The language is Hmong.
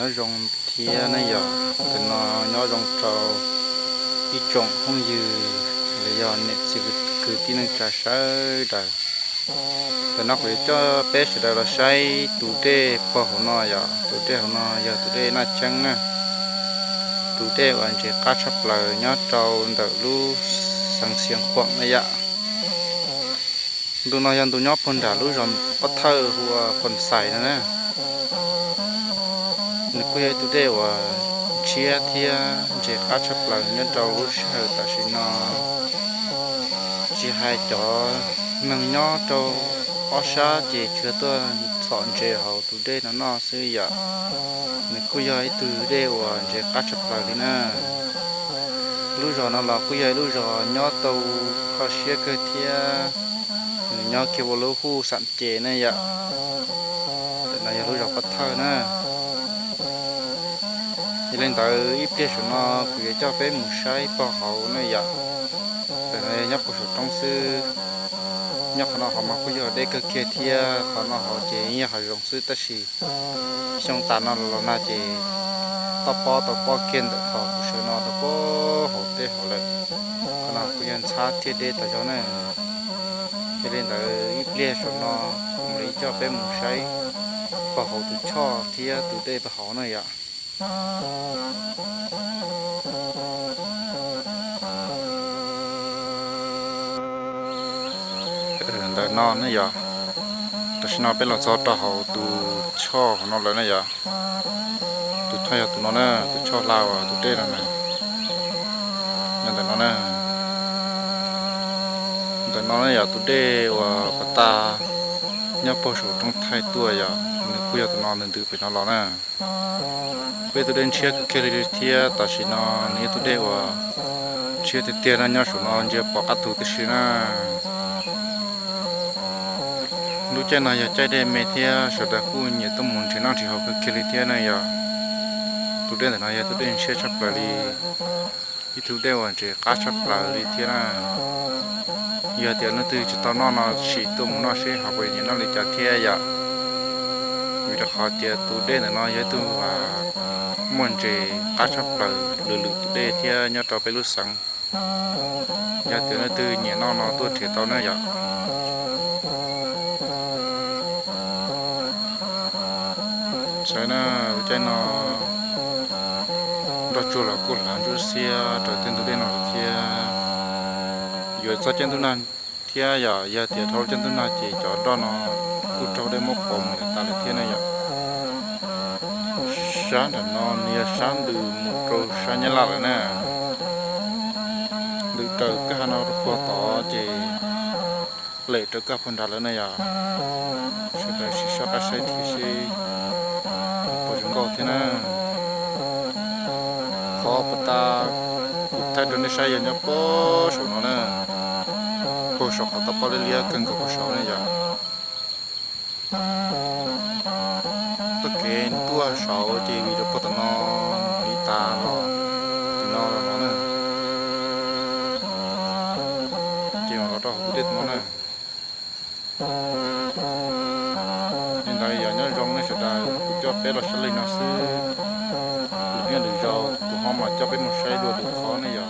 Nyob zoo thiab ne yom, ntawm no nyob zoo rau ib tsoom phooj ywg los yog niam txiv kwv tij neej tsa sawv daws. Ntawm no kuv yuav coj peb sawv daws los saib tus dej pog hauv no yom. Tus dej hauv no yog tus dej Naj Cheeb na, tus dej uas ntses qab tshaj plaws nyob rau ntawm lub xeev Xiav Khuam na yom. Ntu no yog ntu nyob puag nram lub zos Pab Thawj hu ua Phoos Xais no na. Nws kuj yog ib tug dej uas ntshiab thiab ntses qab tshaj plaws nyob rau lub sij hawm tam sim no. Tsis hais cov neeg nyob rau ob sab ces tsuas tuaj txhom ntses hauv tus dej no noj xwb yom. Nws kuj yog ib tug dej uas ntses qab tshaj plaws li na. Lub zos no los kuj yog ib lub zos nyob tau kho siab kawg thiab. Nws nyob kiag ua lub huj xam ces ne yom. Ntawm no yog lub zos Pab Thawj na. Yog li ntawd ib pliag saum no kuv yuav coj peb mus saib pog hauv ne yom. Ntawm no yog nyob puag saum roob xwb. Nyob qhov no hauv mas kuj yog dej kawg kiag thiab, qhov no hauv ces yeej yog hav zoov xwb tab sis xyoo tas no los no ces toj pob tau pob kiag ntawm qhov kuv sawv no rau puag hauv dej hauv lawm. Qhov no kuj yog ntxhab thiab deb tas zog na. Yog li ntawd ib pliag saum no kuv mam li coj peb mus saib pog hauv tus choj thiab tus dej pog hauv na yom. Ntawm no ne yom, tam sim no peb los txog rau hauv tus choj hauv no lawm ne yom. Tus choj yog tus no na, tus choj hla uas tus dej no na, nyob ntawm no na. Ntawm no ne yog tus dej uas pas tas nyob puag saum roob thaij tuaj yom, nws kuj yog tus no ntws ntws pem no los na. Kuj yog tus dej ntshiab kawg kiag li thiab, tam sim no nws yog tus dej uas ntshiab tiag tiag no, nyob saum no ntsia pom qab tug tib si na. Lub caij no yog caij dej me thiab sawv daws kuj nyiam tuaj mus nrhiav noj nrhiav haus kawg kiag li thiab ne yom. Tus dej ntawm no yog tus dej ntshiab tshaj plaws li, ib tug dej uas ntses qab tshaj plaws li thiab na. Yog tias leej twg tsis tau noj no sim tuaj mus noj seb ho puas nyiam noj li cas thiab yom. Vim rau qhov tias tus dej ntawm no yog ib tug muaj ntses qab tshaj plaws lwm lwm tus dej thiab nyob rau peb lub xeev. Yog tias leej twg nyiam noj no tuaj nrhiav tau na yom. Saib na, lub caij no nroj tsuag los kuj hlav ntsuab xiab rau tej ntug dej no lawm thiab. Yuav txog caij ntuj nag thiab yom, yog tias dhau lub caij ntuj nag ces cov nroj no kuj raug dej muab pov mus lawm tas lawm thiab ne yom. Sab nram no nws yog sab ntws mus rau sab Nyab Laj lawm na. Ntws raws kag no rau puag tod ces lem raws kag puag nrad lawm na yom. Sawv daws sim soj qab saib thiab seb puas zoo nkauj thiab na. Qhov pas tas kuv thaij rau nej saib yog nyob puag saum no na, puag saum qhov toj pob liab liab kawg nkaus puag saud na yom. Txoj kev tuaj saud ces vim rau puag tom no mam li tas los tim no los no na, ces mam los rau hauv tus dej tom no na. Li ntawd yog nyob zoo nej sawv daws, kuv coj peb los saib li no xwb. Lwm hnub lwm zaus kuv ho mam coj peb mus saib dua lwm qhov ne yom.